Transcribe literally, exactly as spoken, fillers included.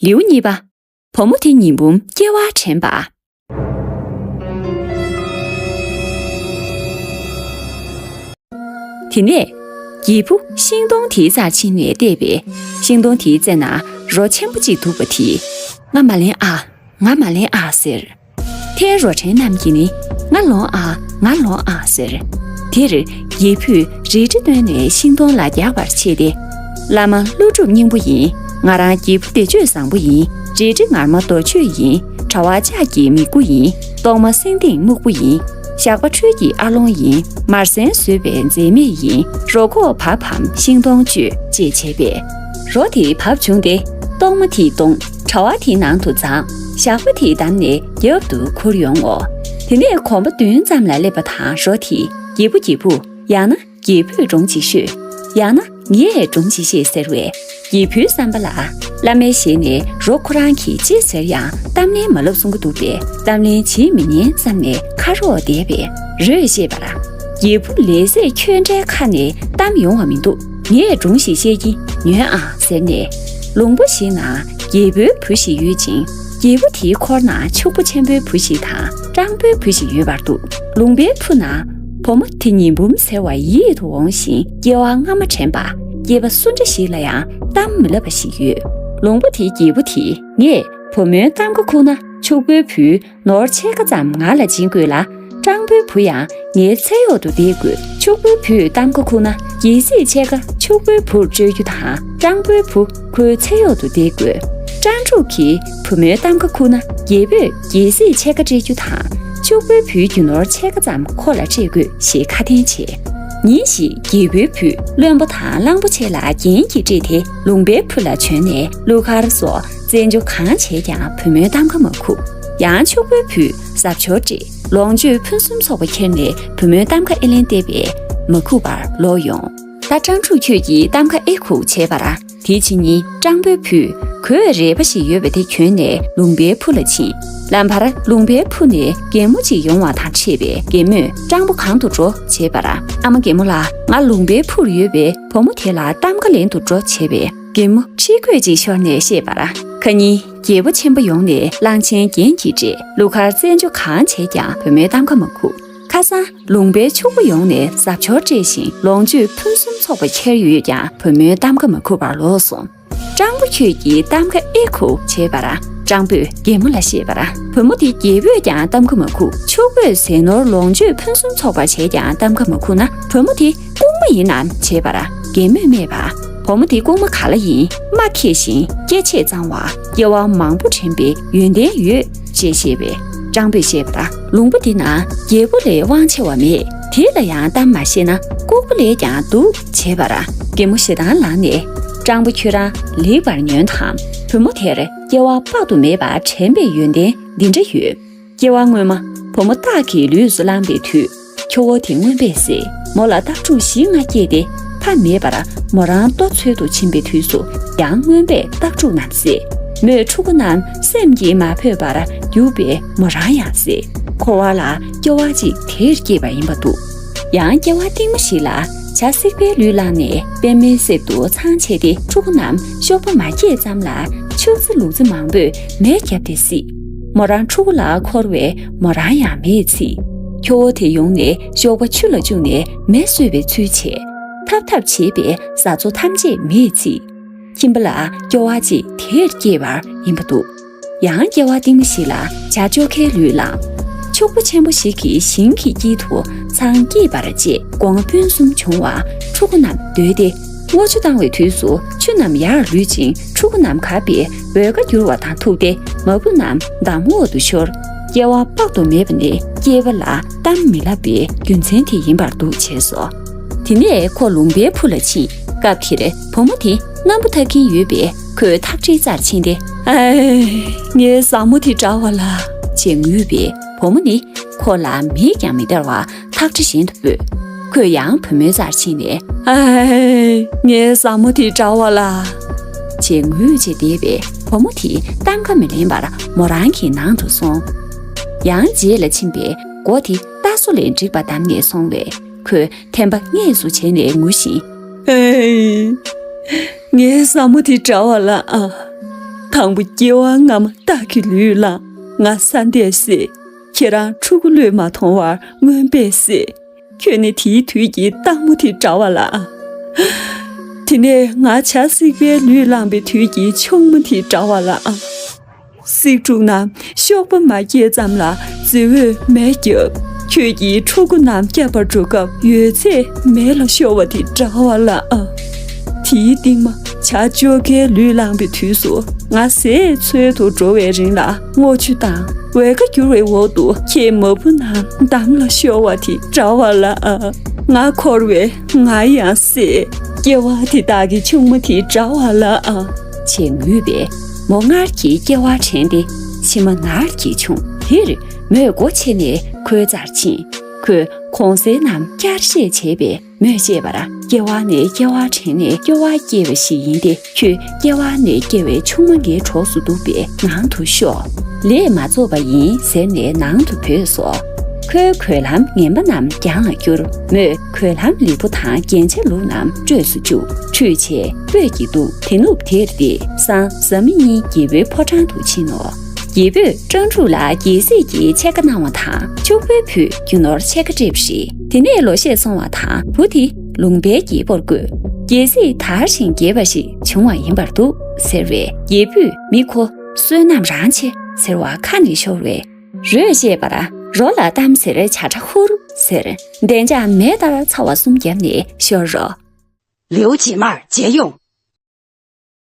ལེའུ་གཉིས་པ། བུ་མོ་དེ་ཉི་འབུམ་སྐྱེ་བར་དྲན་པ། དེ་ནས། རྒྱལ་བུ་ཤིང་སྡོང་དེའི་རྩར་ཕྱིན་ནས་བལྟས་པས། ཤིང་སྡོང་དེའི་རྩེ་ན་རོ་ཆེན་པོ་གཅིག་འདུག་པ་དེས། ང་མ་ལེན་ཨ། ང་མ་ལེན་ཨ་ཟེར། ཐའི་རོ་ཕྲན་རྣམས་ཀྱིས་ནི། ང་ལོང་ཨ། ང་ལོང་ཨ་ཟེར། དེར་རྒྱལ་བུས་རལ་གྲི་བཏོན་ནས་ཤིང་སྡོང་ལ་རྒྱག་པར་ཆས་ཏེ། བླ་མ་ཀླུ་སྒྲུབ་སྙིང་པོ་ཡིན། ང་རང་རྒྱལ་བུ་བདེ་སྤྱོད་བཟང་པོ་ཡིན། རལ་གྲི་ངར་མ་རྡོ་གཅོད་ཡིན། དྲ་བ་ལྕགས་ཀྱི་མིག་དགུ་ཡིན། གཏོར་མ་སེང་ལྡེང་སྨུག་པོ་ཡིན། ཞགས་པ་ཁྲོད་ཀྱི་ཨ་ལོང་ཡིན། མར་ཟན་ཟོས་པའི་མཛེ་མེད་ཡིན། རོ་ཁོག་བབ་བམ་ཤིང་སྡོང་གཅོད་ཅེས་བྱས་པས། རོ་དེ་བབ་བྱུང་སྟེ། གཏོར་མ་དེའི་གདོང་དྲ་བ་དེའི་ནང་དུ་འཛག་ཞགས་པ་དེའི་འདམ་ནས་རྒྱབ་ཏུ་ཁུར་ཡོང་ངོ་། དེ་ནས་གོམ་པ་བདུན་ཙམ་ལ་སླེབས་པ་དང་རོ་དེས་རྒྱལ་བུ་རྒྱལ་བུ། ཡང་ན། རྒྱལ་བུས་སྒྲུང་ཅིག་ཤོད། ཡང་ན་ངས་སྒྲུང་ཅིག་བཤད་ཟེར་བས། རྒྱལ་བུའི་བསམ་པ་ལ། བླ་མའི་ཞལ་ནས་རོ་ཁོ་རང་གིས་ཅི་ཟེར་ཡང་གཏམ་ལན་མ་ལབ་གསུང་གི་འདུག་པས་གཏམ་ལན་བྱེད་མི་ཉན་བསམ་ནས་ཁ་རོག་བསྡད་པས། རོས་བཤད་པར། རྒྱལ་བུ་ལས་ཟད་ཁྱོད་འདྲའི་ཁ་ནས་གཏམ་ཡོང་བ་མི་འདུག་ངས་སྒྲུང་ཞིག་བཤད་ཀྱིན་ཉོན་ཨང་ཟེར་ནས། ལུང་པ་ཞིག་ན་རྒྱལ་པོའི་བུ་ཞིག་ཡོད་ཅིང་། རྒྱལ་པོ་དེའི་འཁོར་ན་ཕྱུག་པོ་ཆེན་པོའི་བུ་ཞིག་དང་སྤྲང་པོའི་བུ་ཞིག་ཡོད་པར་འདུག་ལུང་པའི་ཕུ་ན། བུ་མོ་དེ་ཉི་འབུམ་ཟེར་བ་ཡིད་དུ་འོང་ཞིང་སྐྱེ་བ་སྔ་མ་དྲན་པ། སྐྱེས་པ་སུ་འདྲ་ཞིག་ལ་ཡང་གཏམ་མི་ལབ་པ་ཞིག་ཡོད། ལུང་པ་དེའི་རྒྱལ་པོ་དེས་ངས་བུ་མོའི་གཏམ་ཁ་ཁུག་ན་ཕྱུག་པོའི་བུས་ནོར་ཕྱེད་ཀ་ཙམ་ང་ལ་སྦྱིན་དགོས་ལ། སྤྲང་པོའི་བུ་ཡང་ངའི་ཚལ་འོག་ཏུ་བསྡད་དགོས། ཕྱུག་པོའི་བུས་གཏམ་ཁ་ཁུག་ན་གལ་སྲིད་ཕྱེད་ཀ་ཕྱུག་པོའི་བུར་སྤྲོད་རྒྱུ་དང་སྤྲང་པོའི་བུ། ཁོའི་ཚེ་གཡོག་ཏུ་བསྡད་དགོས། སྤྲང་ཕྲུག་གིས་བུ་མོའི་གཏམ་ཁ་ཁུག་ན་རྒྱལ་པོས་གལ་སྲིད་ཕྱེད་ཀ་སྤྲད་རྒྱུ་དང་། ཕྱུག་པོའི་བུའི་རྒྱུ་ནོར་ཕྱེད་ཀ་ཙམ་ཁོ་ལ་སྤྲད་དགོས་ཞེས་ཁ་འཐེན་བྱས། ཉིན་ཞིག་རྒྱལ་པོའི་བུས་བློན་པོ་དང་གླང་པོ་ཆེ་ལ་རྒྱན་གྱིས་སྤྲས་ཏེ་ལུང་པའི་ཕུ་ལ་བྱོན་ནས་གླུ་གར་སོགས་རྩེད་འཇོ་གང་བྱས་ཀྱང་བུ་མོའི་གཏམ་ཁ་མ་ཁུག་ཡང་ཕྱུག་པོའི་བུས་གཟབ་མཆོར་སྤྲས། ལོངས་སྤྱོད་ཕུན་སུམ་ཚོགས་པ་ཁྱེར་ནས་བུ་མོའི་གཏམ་ཁ་ཨེ་ལེན་བལྟས་པས་མ་ཁུག་པར་ལོག་ཡོང་། ད་སྤྲང་ཕྲུག་ཁྱོད་ཀྱིས་གཏམ་ཁ་ཨེ་ཁུག་བྱས་པར། དེའི་ཕྱི་ཉིན་སྤྲང་པོའི་བུས་གོས་རལ་པ་ཞིག་ཡོད་པ་དེ་གྱོན་ནས་ལུང་པའི་ཕུ་ལ་ཕྱིན། ལམ་བར་ལུང་པའི་ཕུ་ནས་རྒན་མོ་གཅིག་ཡོང་བ་དང་འཕྲད་པས་རྒན་མོས་སྤྲང་པོ་གང་དུ་འགྲོ་བྱས་པར། ཨ་མ་རྒན་མོ་ལགས། ང་ལུང་པའི་ཕུར་ཡོད་པའི་བུ་མོ་དེ་ལ་གཏམ་ཁ་ལེན་དུ་འགྲོ་བྱས་པས་རྒན་མོ་ཁྲི་རྒོད་ཅིག་ཤོར་ནས་བཤད་པར། ཁ་ཉིན་རྒྱལ་པོ་ཆེན་པོ་ཡོང་ནས་གླང་ཆེན་རྒྱན་གྱིས་སྤྲས། གླུ་གར་རྩེད་འཇོ་གང་བྱས་ཀྱང་བུ་མོའི་གཏམ་ཁ་མ་ཁུག་ཁ་སང་ལུང་པའི་ཕྱུག་པོ་ཡོང་ནས་གཟབ་མཆོར་སྤྲས་ཤིང་ལོངས་སྤྱོད་ཕུན་སུམ་ཚོགས་པ་ཁྱེར་ཡོད་ཀྱང་བུ་མོའི་གཏམ་ཁ་མ་ཁུག་པར་ལོག་སོང་། སྤྲང་པོ་ཁྱོད་ཀྱིས་གཏམ་ཁ་ཨེ་ཁུག་བྱས་པར་སྤྲང་པོས་རྒན་མོ་ལ་བཤད་པར། བུ་མོ་དེ་རྒྱལ་པོས་ཀྱང་གཏམ་ཁ་མ་ཁུག་ཕྱུག་པོས་ཟས་ནོར་ལོངས་སྤྱོད་ཕུན་སུམ་ཚོགས་པར་བྱས་ཀྱང་གཏམ་ཁ་མ་ཁུག་ན་བུ་མོ་དེ་རྐུན་མ་ཡིན་ནམ་བྱས་པར་རྒན་མོས་སྨྲས་པ། བུ་མོ་དེ་རྐུན་མ་ག་ལ་ཡིན། སྨྲ་མཁས་ཤིང་སྐྱེ་མཆེད་གཙང་བ། སྐྱེ་བ་མང་པོ་དྲན་པའི་ཡོན་ཏན་ཡོད། ཅེས་བཤད་པས་སྤྲང་པོས་བཤད་པར། ལུང་པ་འདི་ན་རྒྱལ་པོ་ལས་དབང་ཆེ་བ་མེད། དེ་ལ་ཡང་གཏམ་མ་བཤད་ན་ལྐུགས་པ་ལས་ཀྱང་སྡུག་བྱས་པར་རྒན་མོ་ཞེ་སྡང་ལངས་ནས། སྤྲང་པོ་ཁྱོད་རང་ལེགས་པར་ཉོན་དང་། བུ་མོ་དེར་སྐྱེ་བ་དཔག་ཏུ་མེད་པ་དྲན་པའི་ཡོན་ཏན་འདི་འདྲ་ཡོད། སྐྱེ་བ་སྔོན་མ་བུ་མོ་སྟག་གི་ལུས་སུ་བླངས་པའི་དུས། ཁྱོ་བོ་དེ་རྔོན་པས་བསད། མོ་ལ་སྟག་ཕྲུག་བཞི་ལྔ་སྐྱེས་ཏེ་ཕ་མེད་པར་མོ་རང་ལྟོ་འཚོལ་དུ་ཕྱིན་པའི་དུས་སུ་ཡང་རྔོན་པས་སྟག་ཕྲུག་རྣམས་བསད། མོས་ཕྲུ་གུ་རྣམས་སེམས་ཀྱིས་མ་ཕོད་པར་རྒྱུག་པས་མོ་རང་ཡང་བསད། འཁོར་བ་ལ་སྐྱོ་བ་གཅིག་དེར་སྐྱེས་པ་ཡིན་པ་འདུག་ཡང་སྐྱེ་བ་རྟིང་མ་ཞིག་ལ་བྱ་སྲེག་པའི་ལུས་བླངས་ནས་པད་མའི་གསེབ་ཏུ་ཚང་བྱས་ཏེ་ཕྲུ་གུ་རྣམས་གཤོག་པ་མ་སྐྱེས་ཙམ་ལ་ཕྱུགས་རྫི་ལུག་རྫི་མང་པོས་མེ་བརྒྱབ་སྟེ་བསད། མོ་རང་ཕྲུ་གུ་ལ་འཁོར་བས་མོ་རང་ཡང་མེས་ཚིག་ཁྱོ་བོ་དེ་ཡོང་ནས་གཤོག་པ་ཆུ་ལ་བཅུག་ནས་མེ་གསོད་པའི་ཚུལ་བྱས། ཐབ་ཐབ་བྱེད་པས་བཟའ་ཚོ་ཐམས་ཅད་མེས་ཚིག་ཁྱིམ་པ་ལ་སྐྱོ་བ་ཅིག་དེར་སྐྱེས་པར་ཡིན་པ་འདུག་ཡང་སྐྱེ་བ་རྟིང་མ་ཞིག་ལ་བྱ་ཅོ་ཁའི་ལུས་བླངས། ཕྱུག་པོ་ཆེན་པོ་ཞིག་གིས་ཞིང་གི་དཀྱིལ་དུ་ཚང་སྐྱེས་པར་བཅད། སྒོ་ང་སྤུན་གསུམ་བྱུང་བ་ཕྲུ་གུ་རྣམས་འདོད་དེ། སྔོ་ཆུ་བཏང་བའི་དུས་སུ་ཆུ་རྣམས་ཡར་ལུད་ཅིང་ཕྲུ་གུ་རྣམས་གབ་པས་འོལ་ཁ་འགྱུར་བ་དང་ཐུག་སྟེ་མ་བུ་རྣམས་འདམ་འོག་ཏུ་ཤོར། སྐྱེ་བ་དཔག་ཏུ་མེད་པ་ནས་སྐྱེས་པ་ལ་གཏམ་མི་ལབ་པའི་རྒྱུ་མཚན་དེ་ཡིན་པར་འདུག་བྱས་སོ། དེ་ནས་ཁོ་ལུང་པའི་ཕུ་ལ་ཕྱིན། སྐབས་དེར་བུ་མོ་དེ་རྔམ་པ་འཐག་གིན་ཡོད་པས་ཁོས་ཐག་ཁྲིའི་རྩར་ཕྱིན་ཏེ། ཨེ། ངའི་བཟའ་མོ་དེ་འདྲ་བ་ལ། ཅེས་ངུས་པས་བུ་མོ་ནི་ཁོ་ལ་མིག་ཀྱང་མི་སྟེར་བར་ཐག་ཁྲི་བཞིན་དུ་སྤོས། ཁོས་ཡང་བུ་མོའི་རྩར་ཕྱིན་ནས། ཨེ། ངའི་བཟའ་མོ་དེ་འདྲ་བ་ལ། ཅེས་ངུས་བྱས་བསྡད་པས་བུ་མོ་དེས་གཏམ་ཁ་མི་ལེན་པར་མོ་རང་གི་ནང་དུ་སོང་། ཡང་རྗེས་ལ་ཕྱིན་པས་སྒོ་དེ་རྟ་སོ་ལས་འགྲིག་པ་བསྡམས་ནས་སོང་བས་ཁོས་ཐེམ་པ་སྔས་སུ་བྱས་ནས་ངུ་ཞིང་། ཨེ། ངའི་བཟའ་མོ་དེ་འདྲ་བ་ལ་ཨ། དང་པོ་སྐྱེ་བ་སྔ་མ་རྟགས་ཀྱི་ལུས་བླངས། ང་ས་འདས་སྲིད། ཁྱེད་རང་ཕྲུ་གུ་བློས་མ་ཐོངས་བར་སྔོན་པས་སྲིད། ཁྱོད་ནི་དེའི་དུས་ཀྱི་སྟག་མོ་དེ་འདྲ་བ་ལ། དེ་ནས་ང་བྱ་སྲེག་པའི་ལུས་བླངས་པའི་དུས་ཀྱི་ཆུང་མ་དེ་འདྲ་བ་ལ། སྲེག་དྲུག་རྣམས་གཤོག་པ་མ་སྐྱེས་ཙམ་ལ་རྫི་བོས་མེ་བརྒྱབ། ཁྱོད་ཀྱིས་ཕྲུ་གུ་རྣམས་བསྐྱབ་པར་འགྲོ་སྐབས་ཡོད་ཚད་མེ་ལ་ཤོར་བ་དེ་འདྲ་བ་ལ། དེའི་རྟིང་མ་བྱ་བཅོ་ཁའི་ལུས་བླངས་པའི་དུས་སུ་ང་ཟས་འཚོལ་དུ་འགྲོ་བའི་རིང་ལ་སྔོ་ཆུ་དང་འོལ་ཁ་བསྒྱུར་བའི་འོག་ཏུ་ཁྱེད་མ་བུ་རྣམས་འདམ་ལ་ཤོར་བ་དེ་འདྲ་བ་ལ། ང་འཁོར་བས་ང་ཡང་སྲེག། སྐྱེ་བ་དེ་དག་གི་ཆུང་མ་དེ་འདྲ་བ་ལ། ཅེས་ངུས་པས་མོ་སྔར་གྱི་སྐྱེ་བ་དྲན་ཏེ་མཆི་མ་ནར་གྱིས་ཕྱུང་། དེར་མོས་སྒོ་ཕྱེ་ནས་ཁོའི་རྩར་ཕྱིན། ཁོས་གོང་གསལ་རྣམས་བསྐྱར་བཤད་བྱས་པས། མོས་བཤད་པར། སྐྱེ་བ་ནས་སྐྱེ་བ་དྲན་ནས་སྐྱོ་བ་སྐྱེ་བ་ཞིག་ཡིན་ཏེ། ཁྱོད་སྐྱེ་བ་ནས་སྐྱེ་བའི་ཆུང་མ་ངའི་གྲོགས་སུ་འདུག་པས་ནང་དུ་ཤོག། ལས་མ་རྫོགས་པ་ཡིན་ཟེར་ནས་ནང་དུ་བོས་སོ། ཁོའི་གོས་ལྷམ་ངན་པ་རྣམས་གྱང་ལ་བསྐྱུར། མོས་གོས་ལྷམ་ལེགས་པོ་དང་རྒྱན་ཆ་ལུགས་རྣམས་སྤྲོས་སུ་བཅུག། ཁྲུས་བྱས་སྤོས་ཀྱིས་བདུག། དེ་ནུབ་དེར་ཏེ་སང་བཟའ་མི་གཉིས་རྒྱལ་པོའི་ཕོ་བྲང་དུ་ཕྱིན་ནོ། རྒྱལ་པོས་སྤྲང་ཕྲུག་ལ་རྒྱལ་སྲིད་ཀྱི་ཕྱེད་ཀ་གནང་བ་དང་། ཕྱུག་པོའི་བུས་རྒྱུ་ནོར་ཕྱེད་ཀ་སྤྲད་པ་རེད། དེ་ནས་ལོ་ཤས་སོང་བ་དང་། བུ་དེ་ལུང་པའི་རྒྱལ་པོར་བསྐོས། རྒྱལ་སྲིད་དར་ཞིང་རྒྱས་པ་ཞིག་བྱུང་བ་ཡིན་པར་འདུག་ཟེར་བས། རྒྱལ་པོས་མི་ཁོ་བསོད་ནམས་རང་ཆེ་ཟེར་བ་ཁ་ནས་ཤོར་བས། རོས་བཤད་པར། རོ་ལ་གཏམ་ཟེར་བྱ་ཁྲ་ཧུར་ཟེར། བདེ་འཇགས་མེ་ལྟར་ཚ་བ་གསུམ་བརྒྱབ་ནས་ཤོར་རོ། ལེའུ་རྗེས་མར་མཇལ་ཡོང་།